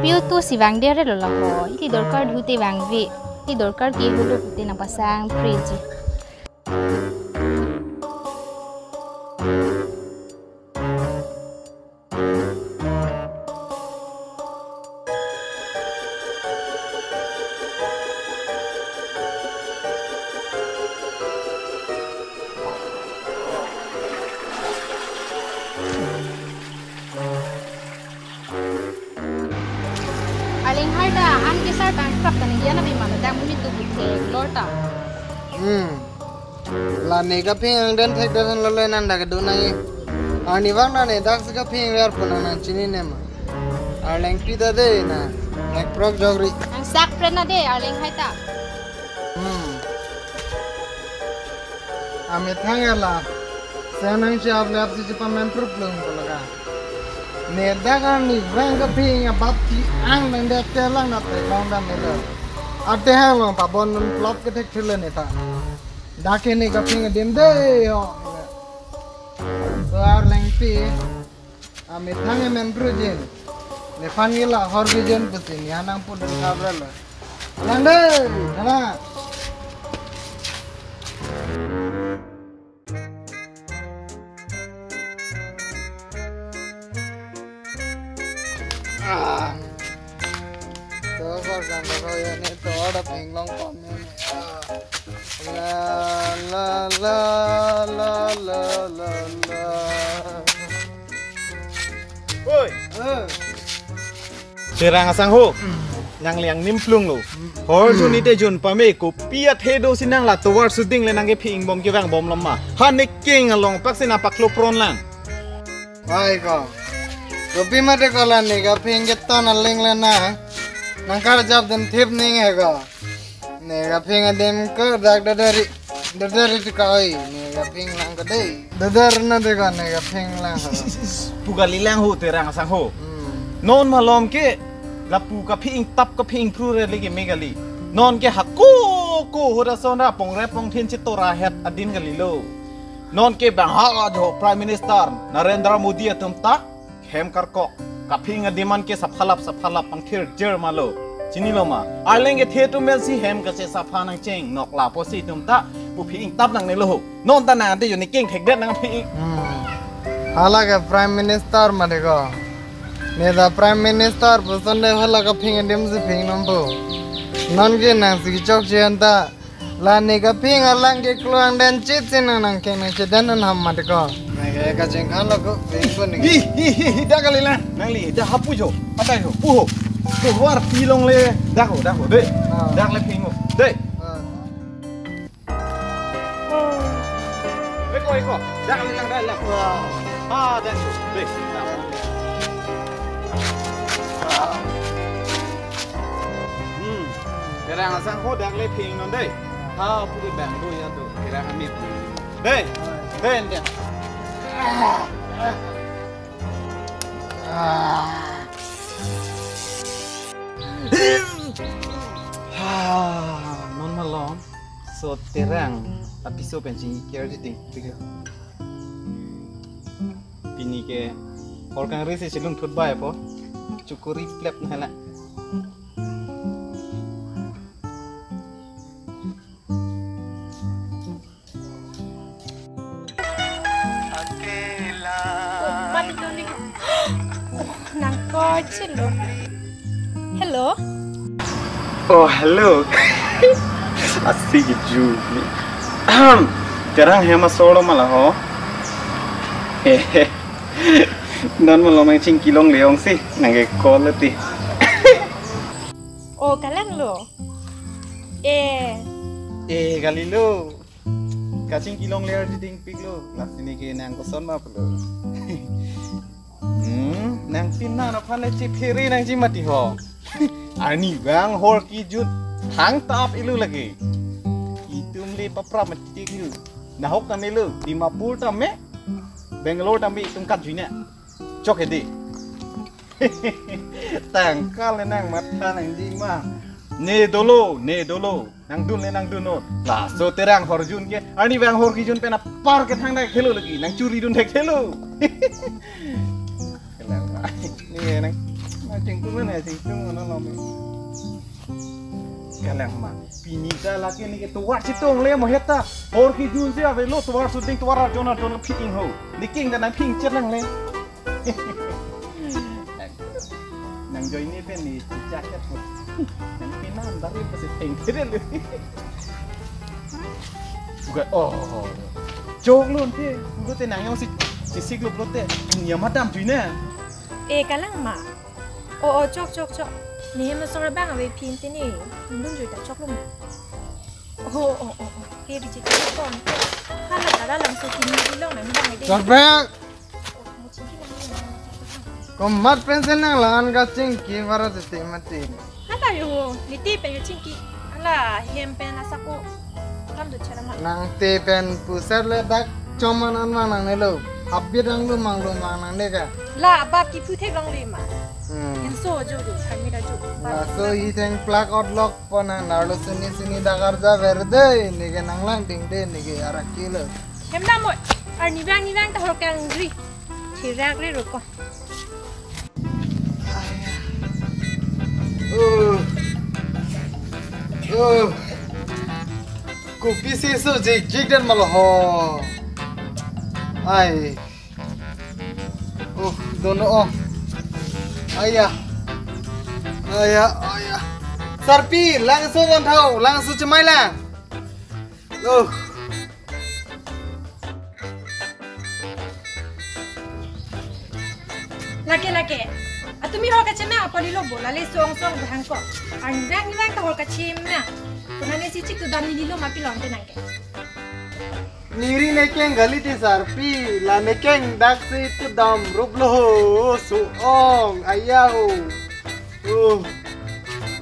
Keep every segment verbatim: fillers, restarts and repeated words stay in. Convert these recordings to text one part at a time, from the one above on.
Yo tu si vangdere lo laho. Ili dorkar dute vangve. Ili dorkar ke hulu pute nangpasang fridge. Arleng hai ta, an kesar tangkrap ta ningje an abima lo, dak monit tu buthe lor ta. Hmm. La ne kaphing angden thek dan lo le nanda kedo nangji. Arnivang na ne dak si kaphing ver pun nang chinine ma. Arlengpi ta de na. Nek prok jogri. Nang sak pren na de, Arleng hai ta. Hmm. Amethang ya la. Senang si ablap si cepamen prup lung ko laga. Ne dak arnivang kaphing abap ti ang nang dak telang na te long dam ne lo. Ate hang long pabon nun plop ke thek thule ne ta. Dak ke ne kaphing adim de ho. So Arlengpi. Amethang emen brujin. Nephan gila hor bijin pusi ne anang pun kabra lo. Lang de, thana. Ah. To sar jang ko ya ne to ada phinglong pon ne. Ah. La la la la la la la. Oi. Eh. Terang asangho. Nang liang nimplung lo. Hor jun ite jun pame kopi athe do sinang la tovar suding le nang kephing bom kevang bom lama. Ha ne king along pak sina paklo pron lang. Ai ko. Kopi mate ko la ne kaphing keton aling le na. Nang karjap den thip ning he ko. Ne kaphing adim ko dak dadari. Dadari tu ka oi. Ne kaphing lang ko dei. Dadar na de ko ne kaphing lang ko. Pu kali lang ho Terang asangho. Hmm. Non malom ke lapu kaphing tap kaphing phru re lagi me kali. Non ke hako ko hoda son ra pong re pong thin chitora het adin kali lo. Non ke bang ha jo Prime Minister Narendra Modi atum ta hem karkok. Kaphing adim an ke saphalap saphalap pangthir jer malo. Chini lo ma. Arleng kethe atum si hem kachesapha nangcheng nok lapusi atum ta pu phing tap nangne lo ho. Non ta nang ante yo ne king thek det nang phing. Hmm. Hala ke Prime Minister mate ko. Ne ta Prime Minister puson de hala kaphing adim si phing nom pu. Non ke nang si chok chen ta. La ne kaphing alang ke kluang den chit si nang nang ke nang chedan an ham mate ko. Nang ke kachingkhan lo ko, bengko ning. Hi, hi, hi, hi, dak kali lang. Nangli, dak hapu jo. Patai ho, pu ho. Tovar pilong le, dak ho, dak ho, de. Ah. Dak le phing ho. De. Ah. Eko, eko. Dak kali lang, dak lang. Wah. Ah, dak ho. De. Dak. Hmm. Terang asangho dak le phing non de. Ha, pu ke bang do ya do. Terang amit. Dei, dei, dei. Ha, non malom. So Terang apiso pen chingkir ji ting. Pini ke hor kangri si chilung thut bai po. Chukuri plep na la. Mati doni. Nang ko chilo. Hello. Oh, hello. Asik ju. Ahem. Terang hem asolo mala ho. Hehe. Non malom nang chingki longle ong si. Nang ke call ti. Oh, kalang lo. Eh. Eh, kali lo. Kachingki longle arji dingpik lo. Lasi ne ke nang koson ma pulo. Hmm, nang pin na na phane chiphere nangji mati ho. Arnivang hor kijut thang tap ilu lagi. Itum le papra mati lu. Nahok tame lo, Dimapur tame, Bangalore tame itum kat juina. Chok hedi. Tangka le nang matha nangji ma. Ne dolo, ne dolo. Nang dun le nang dun non. Laso Terang hor jun ke. Arnivang hor kijun pen apar ke thang dak helo lagi. Nang churi dun thek helo. Kelang ba. Ne nang. Chingtung men hai, chingtung mana lom. Kalangma. Pini ta lake neke tovar chetong le mo heta. Hor kejun si avelo tovar shooting, tovar arjon arjon phi-ing ho. Neke ingda nangphi-ing chet nangle. Nang join ne pen ne chicha chet ho. Nang pinan dari pasi theng kere le. Bukan, oh. Jok lo te. Lo te nang jongsi chisik lo te. Nia madam jui ne. Eh, kalangma. Oh, oh, chok, chok, chok. Ne hem asong ra bang ave phin te ne. Nundun jui ta chok lo. Oh, oh, oh, oh. He biji te kon. Hala tara langso kini long nang bang ide. Charbek. Oh, mo chingki nang. Komat pen si nang la-an kachingki bara titi mati. Hala yo, ne te pen yo chingki. Hala hem pen asako. Kam do chara ma. Nang te pen pusat le dak choman an mang nangne lo. Habit ang lumang lumang nangne ka. La, bap kiphu thek long le ma. Hmm. Inso jo jo, kami da jo. Laso hi theng plak otlok pon nang arlo sini sini dak arjaver de, neke nang lang ding de, neke arak kilo. Hem da mo, arnivang nivang ta hor kangri. Thirak re roko. Oh. Oh. Kopisi so jik jik den malo ho. Ai. Oh, dono oh. Aya. Aya, aya. Sarpi, langso van thau, langso chemai lang. Oh. Lake, lake. Atumi hor kachem na apoli lo bo, lale song song bahang ko. Anjang ilang ta hor kachem na. Kuna ne si chik tu dam ni lo ma pilon te nangke. Niri nekeng gali ti Sarpi, la nekeng dak si tu dam rup lo ho, su ong, aya ho. Oh.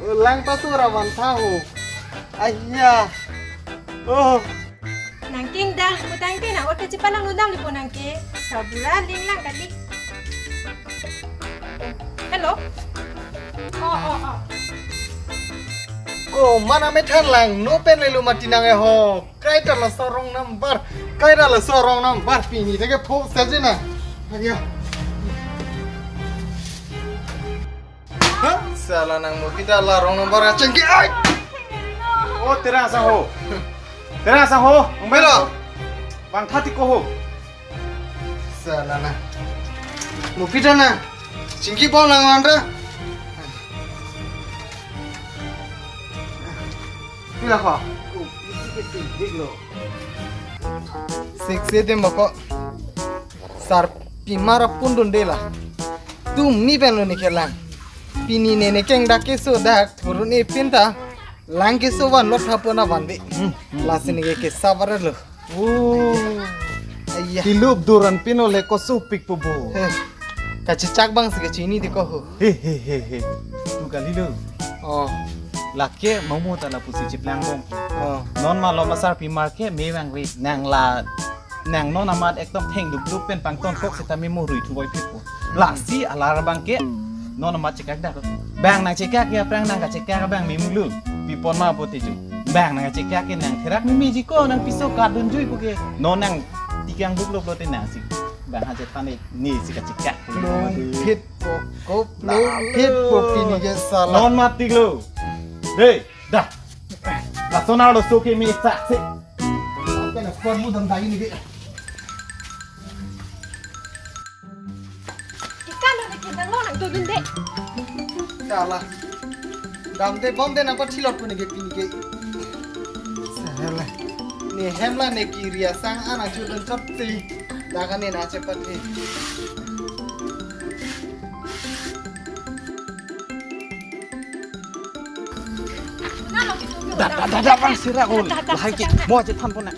Oh, lang pasu rawan tha ho. Aya. Oh. Nangking dah, kutang ke nang ot kachipalang nundang lipo nangke. Sabura ling lang kali. Hello? Oh, oh, oh. Oh, mana methan lang, no pen lelu mati nang e ho. Kaita laso wrong number, kaita laso wrong number, pini teke pho saje na. Ayo. Hah? Sala nang mo kita la wrong number kachengki ai. Oh, tera sa ho. Tera sa ho. Umbelo. Bang thati ko ho. Sala na. Mo kita na. Chingki bol nang anda. Pila ko? Oh, isi ke tidik lo. Siksi de moko. Sarpi mara pundun de la. Tum ni pen lo ni kelang. Pini ne nekeng dak keso dak turun e pinta. Lang keso van lot hapo na van de. Hmm, hmm. Lasi ne ke sabar lo. Oh. Aya. Tilup duran pino le ko supik po bo. Eh. Kachechak bang si kachini di ko ho. He, he, he, he. Tu kali lo. Oh. Lake momo ta lapusi chiplang bom. Oh. Non ma lo ma Sarpi mar ke me bang ri nang la nang non amat ekdom theng dup dup pen pangton kok seta me mo rui thu boi phit po. Lasi alar bang ke non amat chekak dak. Bang nang chekak ya prang nang kachekak bang me mulu. Pipon ma po teju. Bang nang chekak ke nang therak me meji ko nang piso kadun jui po ke. Non nang tikang dup lop lo te nang si. Bang haje than ni si kachekak. Long phit po, kop long phit po pini ke sala. Non mati lo. Dei, dah. Lason arloso ke me saksi. Kena kuat mu dam dagi ni ke. Ikan ada kedang lo nang tudun de. Sala. Dam de bom de nang pathilot puni ke pini ke. Sala. Ne hem la ne kiri asang ana chudun chot si. Dakan ne na chepat he. Dah, dah, dah, dah, bang sirak ul. Lahai ki, mo aja than pon na.